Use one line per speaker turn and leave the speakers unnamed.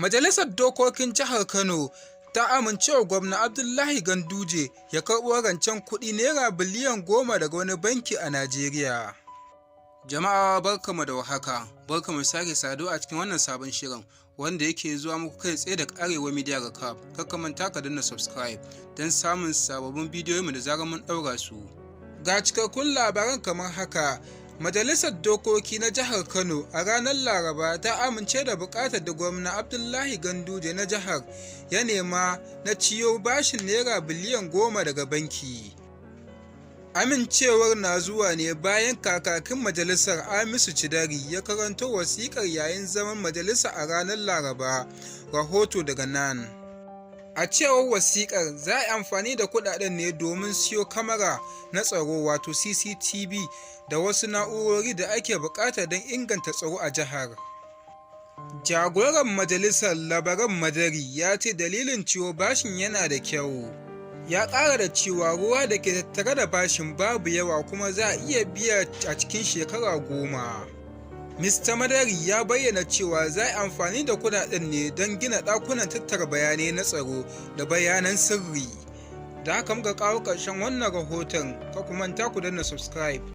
Majalisar Dokokin Jihar Kano ta amincewa Gwamna Abdullahi Ganduje ya karɓo rancen kuɗi Naira biliyan 10 daga wani banki a Najeriya. Jama'a, barkamu da warhaka, barkamu sake saduwa a cikin wannan sabon shirin wanda yake zuwa muku kai tsaye daga Arewa Media Recap. Kar ka manta ka danna subscribe don samun sababbin bidiyoyinmu da zarar mun ɗaura su. Ga cikakkun labaran kamar haka. Majalisar Dokoki na Jihar Kano a ranar Laraba ta amince da buƙatar da Gwamna Abdullahi Ganduje na jihar ya nema na ciyo bashin Naira biliyan 10 daga banki. Amincewar na zuwa ne bayan kakakin majalisar, Hamisu Cidari, ya karanto wasiƙar yayin zaman majalisa a ranar Laraba, rahoto daga NAN. A cewar wasiƙar, za a yi amfani da kuɗaɗen ne domin siyo kamara na tsaro, wato CCTV, da wasu na'urori da ake buƙata don inganta tsaro a jihar. Jagoran majalisar, Labaran Madari, ya ce dalilin ciwo bashin yana da kyau. Ya ƙara da cewa ruwa da ke tattare da bashin babu yawa kuma za a iya biya a cikin shekara 10. Mr. Madari ya bayyana cewa za a yi amfani da kudaden ne don gina ɗakunan tattara bayanai na tsaro da bayanan sirri. Da haka muka kawo ƙarshen wannan rahoton, kar ku manta ku danna subscribe.